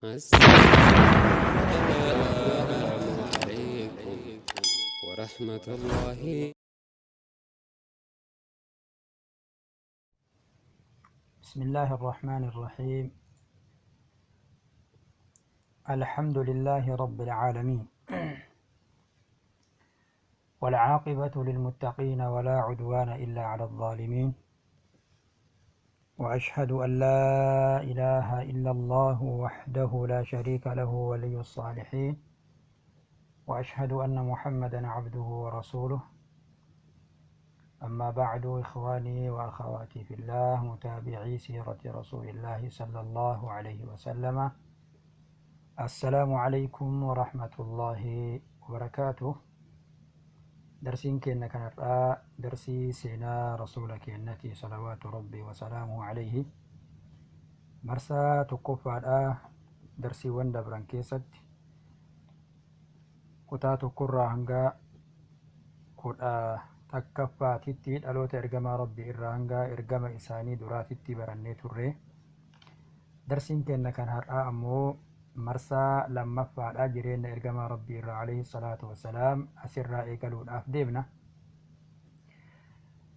السلام عليكم ورحمة الله. بسم الله الرحمن الرحيم. الحمد لله رب العالمين، والعاقبة للمتقين، ولا عدوان إلا على الظالمين، وأشهد أن لا إله إلا الله وحده لا شريك له ولي الصالحين، وأشهد أن محمدا عبده ورسوله. أما بعد، إخواني وأخواتي في الله، متابعي سيرة رسول الله صلى الله عليه وسلم، السلام عليكم ورحمة الله وبركاته. درسين كنا كان درسي سينا رسول كنتي صلوات ربي وسلامه عليه. Marsaa tokkoffaadha. Darsiiwwan dabran keessatti kutaa tokkorraa hanga 11ffaatitti, dhaloota ergamaa Rabbii irraa hanga ergama isaanii duraatitti barannee turre. Darsiin kenna kan har'aa ammoo marsaa lammaffaadha. Jireenya ergamaa Rabbii irraa عليه الصلاة والسلام asirraa eegaluudhaaf deemna.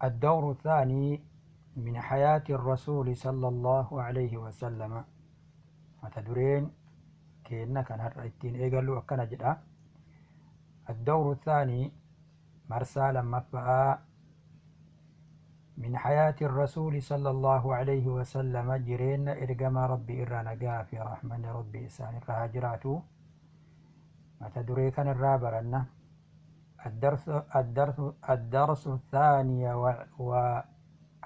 الدور الثاني من حياة الرسول صلى الله عليه وسلم. Mata dureen keenna kan har'a ittiin eegallu akkana jedha: الدور الثاني، marsaa lammaffaa، من حياة الرسول صلى الله عليه وسلم، jireenya ergamaa Rabbii irraa nagaa fi rahmanni Rabbii isaan irra haa jiraatu. Mata duree kan irraa baranna. الدرس الدرس الدرس الثاني و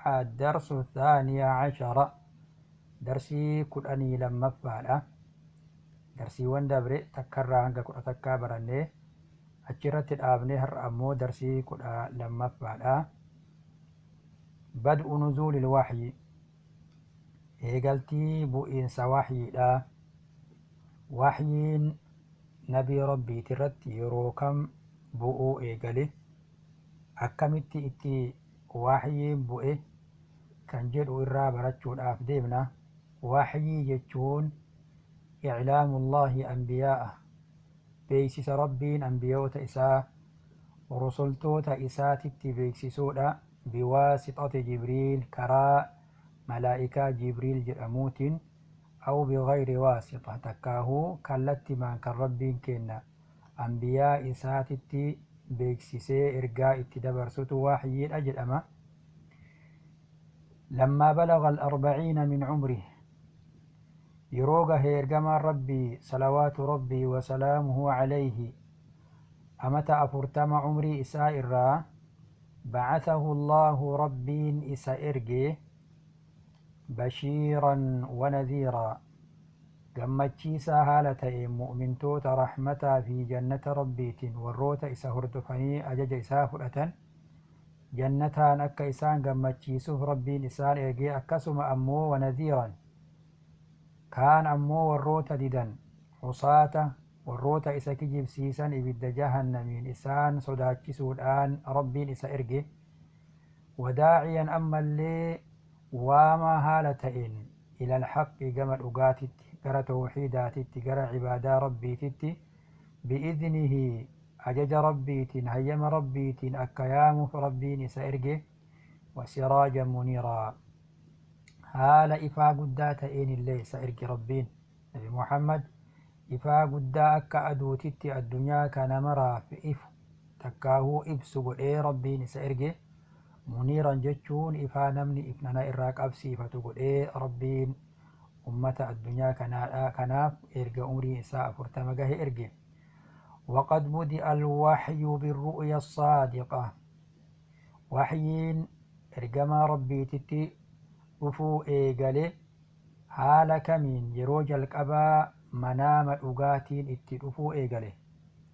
الدرس الثاني عشر، darsii 12ffaadha. Darsiiwwan dabre takkarraa hanga 11 barannee achirratti dhaabnee, har'a ammoo darsii 12ffaadha. بدء نزول الوحي، eegaltii bu'iinsa waxyiidha. Waxyiin nabii Rabbiiti irratti yeroo kam bu'uu eegale, akkamitti itti waxyiin bu'e kan jedhu irraa barachuudhaaf deemna. Waxyii jechuun إعلام الله أنبياءه، beeksisa Rabbiin ambiyoota isaa, rusultoota isaatitti beeksisuudha، بواسطة جبريل، karaa malaa'ikaa Jibriil jedhamuutiin، أو بغير واسطة، takkaahuu kallattimaan kan Rabbiin kenna ambiyaa isaatitti beeksisee ergaa itti dabarsutu waxyiidha jedhama. لما بلغ 40 من عمره، yeroo gahe ergamaan Rabbii صلوات ربي وسلامه عليه amata 40 umrii isaa irraa، بعثه الله، Rabbiin isa erge، بشيرا ونذيرا، gammachiisaa haala ta'een mu'mintoota rahmataa fi jannata Rabbiitiin, warroota isa hordofanii ajaja isaa fudhatan jannataan akka isaan gammachiisuuf Rabbiin isaan ergee. Akkasuma ammoo ونذيرا, kaan ammoo warroota didan, عصاة, warroota isa kijibsiisan ibidda jahannamiin isaan sodaachisuudhaan Rabbiin isa erge. وداعيا, ammallee waamaa haala ta'een، إلى الحق، gama dhugaatitti, gara tawxiidaatitti, gara cibaadaa Rabbiititti، بإذنه، ajaja Rabbiitiin, hayyama Rabbiitiin akka yaamuuf Rabbiin isa erge. وسراجا منيرا, haala ifaa guddaa ta'een illee isa erge Rabbiin. Nabi Muhammad ifaa guddaa akka aduutitti addunyaa kana maraaf ifu, takkaahuu ibsu godhee Rabbiin isa erge. منيرا jechuun ifaa namni ifnana irraa qabsiifatu godhee Rabbiin ummata addunyaa kanaadha kanaaf erga umriin isaa 40 gahe erge. وقد بدأ الوحي بالرؤيا الصادقة. Waxyiin ergamaa Rabbiititti dhufuu eegale haala kamiin? Yeroo jalqabaa manaama dhugaatiin itti dhufuu eegale.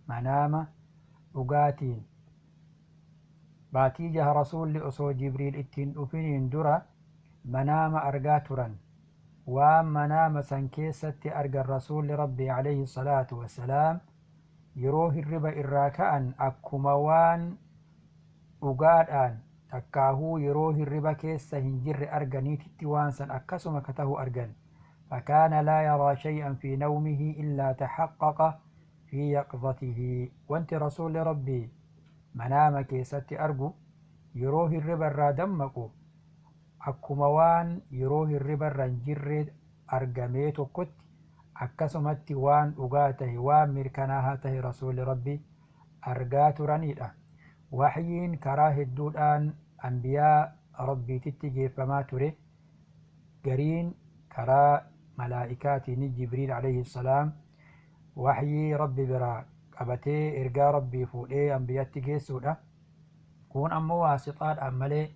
Manaama dhugaatiin baatii 6 rasuulli osoo Jibriil ittiin dhufiniin dura manaama argaa turan. Waan manaama san keessatti argan rasuulli Rabbii عليه الصلاة والسلام yeroo hirriba irraa ka'an akkuma waan dhugaadhaan, takkaahuu yeroo hirriba keessa hin jirre arganiititti waan san akkasuma ka tahu argan. فكان لا يرى شيئا في نومه إلا تحقق في يقظته. وانت رسول ربي منام كيست أرجو يروه الربا الرادمكو akkuma waan yeroo hirriba irra hin jirre argamee tokkotti akkasumatti waan dhugaa tahe, waan mirkanaahaa tahe rasuulli rabbi argaa turaniidha. Waxyiin karaa hedduudhaan anbiyaa rabbiititti geeffamaa ture. Gariin karaa malaa'ikaatiin Jibriil alayhi salaam waxyii rabbi biraa qabatee ergaa rabbii fuudhee anbiyatti geessuudha. Kun ammoo waasixaadhaan malee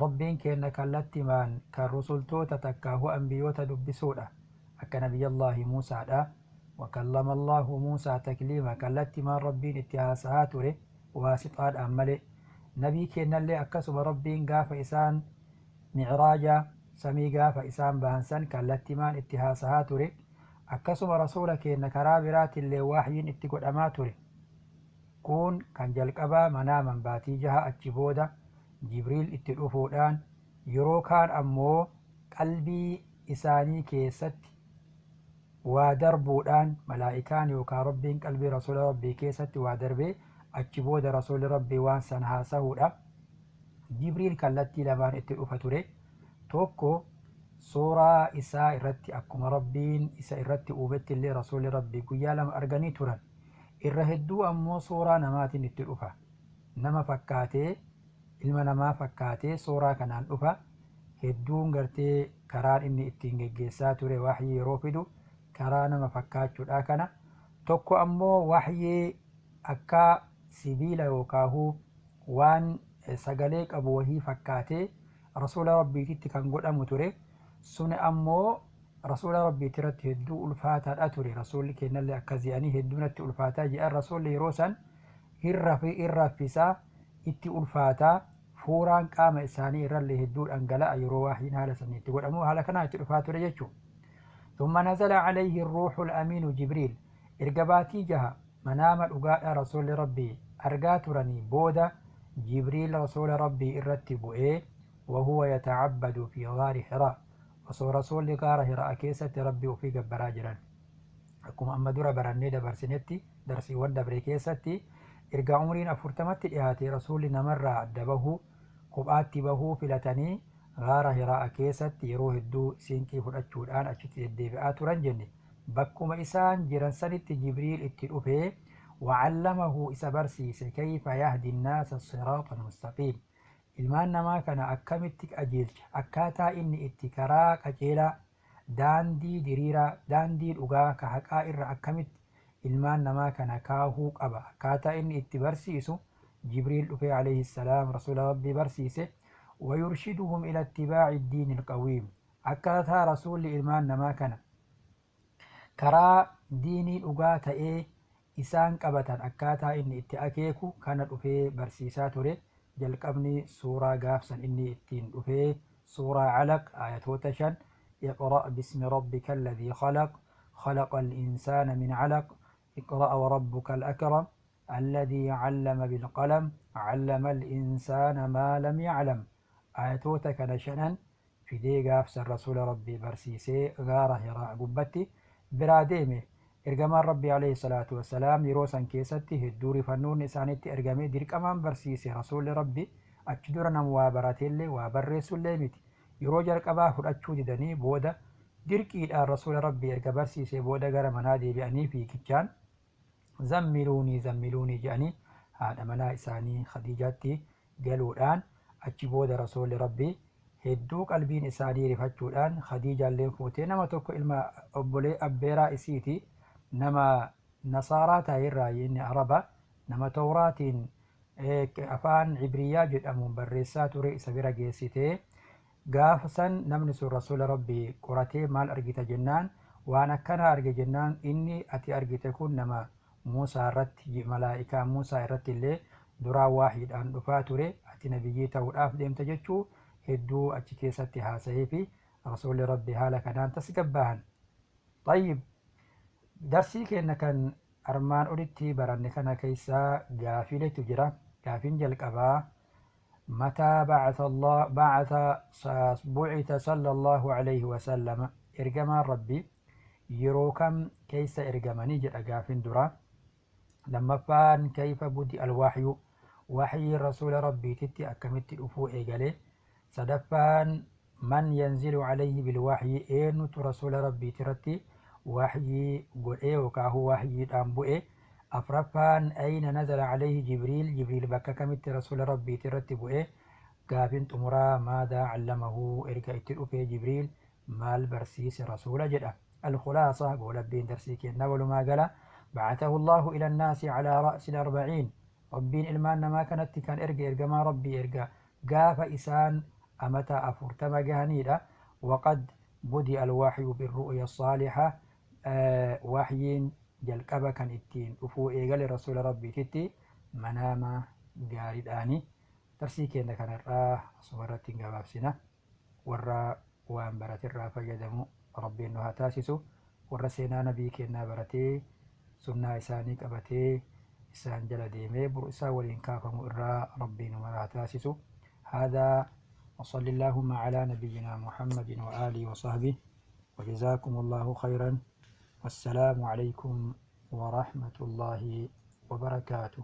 rabbiin keenna kallattimaan kan rusultoota takkaahu anbiyoota dubbisuudha. Akka nabiyyallaahi Muusaadha. Wakallama Allaahu Muusaa takliima, kallattimaan rabbiin itti haasahaa ture waasixaadhaan malee. Nabii keennallee akkasuma rabbiin gaafa isaan micraaja samii gaafa isaan bahan san kallattimaan itti haasahaa ture. Akkasuma rasuula keenna karaa biraatillee waxyiin itti godhamaa ture. Kun kan jalqabaa manaaman baatii 6, achi booda Jibriil itti dhufuudhaan, yeroo kaan ammoo qalbii isaanii keessatti waa darbuudhaan malaa'ikaan yookaan rabbiin qalbii rasuula rabbii keessatti waa darbee achi booda rasuulli rabbii waan san haasahuudha. Jibriil kallattii lamaan itti dhufa ture. Tokko suuraa isaa irratti akkuma rabbiin isa irratti uumetti illee rasuulli rabbii guyyaa 2 arganii turan. Irra hedduu ammoo suuraa namaatiin itti dhufa. Nama fakkaatee, ilma namaa fakkaatee suuraa kanaan dhufa. Hedduun gartee karaan inni ittiin geggeessaa ture waxyii yeroo fidu karaa nama fakkaachuudha kana. Tokko ammoo waxyii akka sibiila yookaahuu waan sagalee qabu wahii fakkaatee rasuula rabbiititti kan godhamu ture. Sun ammoo rasuula rabbiitti irratti hedduu ulfaataadha ture. Rasuulli kennallee akkas jedhanii hedduu natti ulfaataa jedhan. Rasuulli yeroo san hin raffisaa, itti ulfaataa, fuuraan qaama isaanii irrallee hedduu dhangala'a yeroo waxyiin haala sanii itti godhamu haala kanaa itti dhufaa ture jechuudha. ثم نزل عليه الروح الأمين جبريل. Erga baatii 6 manaama dhugaadha rasuulli rabbii argaa turanii booda Jibriil rasuula rabbii irratti bu'ee, وهو يتعبد في غار حراء, osoo rasuulli gaara Hiraa keessatti rabbii ofii gabbaraa jiran. Akkuma amma dura barannee dabarsinetti darsiiwwan dabre keessatti, erga umriin 40tti dhiyaate rasuulli namarraa adda bahuu, kophaatti bahuu filatanii gaara Hiraa keessatti yeroo hedduu siinqii fudhachuudhaan achitti deddeebi'aa turan jenne. Bakkuma isaan jiran sanitti Jibriil itti dhufee وعلمه isa barsiise كيف يهدي الناس الصراط المستقيم, ilmaan namaa kana akkamitti qajeelcha, akkaataa inni itti karaa qajeelaa, daandii diriiraa, daandii dhugaa ka haqaa irra akkamitti ilmaan namaa kana kaahuu qaba, akkaataa inni itti barsiisu Jibriil dhufee alayhi salaam rasuula rabbii barsiise. ويرشدهم إلى اتباع الدين القويم, akkaataa rasuulli ilmaan namaa kana karaa diinii dhugaa ta'ee isaan qabatan akkaataa inni itti akeeku kana dhufee barsiisaa ture. Jalqabni suuraa gaafsan inni ittiin dhufee suuraa Calaq ayatoota 5, اقرأ باسم ربك الذي خلق، خلق الإنسان من علق، اقرأ وربك الأكرم، الذي علم بالقلم، علم الإنسان ما لم يعلم. Ayatoota kana shanan fidee gaafsan rasuula rabbii barsiisee gaara Hiraa gubbatti biraa deeme. Ergamaan rabbii alayhi salaatu wassalaam yeroo san keessatti hedduu rifannoon isaanitti ergame, dirqamaan barsiise rasuulli rabbi. Achi dura nama waa barateellee waa barreessullee miti. Yeroo jalqabaa fudhachuu didanii booda dirqiidhaan rasuula rabbii erga barsiisee booda gara manaa deebi'anii fiigichaan zammiluunii zammiluunii jedhanii haadha manaa isaanii Khadiijaatti galuudhaan achi booda rasuulli rabbii hedduu qalbiin isaanii rifachuudhaan Khadiijaalleen fuutee nama tokko ilma obbolee abbeeraa isiiti, nama nasaaraa ta'e irraa, inni araba, nama tawraatiin afaan Cibriyaa jedhamuun barreessaa ture isa bira geessitee, gaafa san namni sun rasuula rabbii qoratee maal argita jennaan, waan akkana arge jennaan, inni ati argite kun nama Muusaa irratti, malaa'ikaa Muusaa irratti illee duraa waahiidhaan dhufaa ture, ati nabiyyii ta'uudhaaf deemta jechuu hedduu achi keessatti haasa'ee fi rasuulli rabbii haala kanaan tasgabbaahan. طيب, darsii keenya kan armaan olitti baranne kana keessaa gaafiiletu jira. Gaafiin jalqabaa: متى بعث الله بعث بعث صلى الله عليه وسلم؟ Ergamaan Rabbii yeroo kam keessa ergamanii jedha gaafin duraa. Lammaffaan, kayfa budi alwaxyu, waxyii rasuula Rabbiititti akkamitti dhufuu eegale? Sadaffaan, man yanzilu calayhi bilwaxyi, eenyutu rasuula Rabbiitirratti waxyii godhee yookaahu waxyiidhaan bu'e? Afraffaan, ayna nazala calayhi Jibriil, Jibriil bakka kamitti rasuula Rabbiitirratti bu'e? Gaafin xumuraa, maadaa callamahu, erga itti dhufee Jibriil maal barsiise rasuula jedha. Alkhulaasa, goolabbiin darsii kenna walumaa gala, بعثه الله إلى الناس على رأس الأربعين، Rabbiin ilmaan namaa kanatti kan erge ergamaa Rabbii erga gaafa isaan amata 40 gahaniidha. وقد بدأ الوحي بالرؤيا الصالحة، waxyiin jalqaba kan ittiin dhufuu eegale rasuula Rabbiititti manaama gaariidhaani. Darsii keenya kanarraa asuma irratti hin gabaabsina. Warra waan baraterraa fayyadamu Rabbiin nu haa taasisu. Warra seenaa nabii kennaa baratee, sunnaa isaanii qabatee, isaan jala deemee buru isaa waliin kaafamu irraa Rabbiin nu haa taasisu. هذا وصل اللهم على نبينا محمد وآله وصحبه، وجزاكم الله خيرا، والسلام عليكم ورحمة الله وبركاته.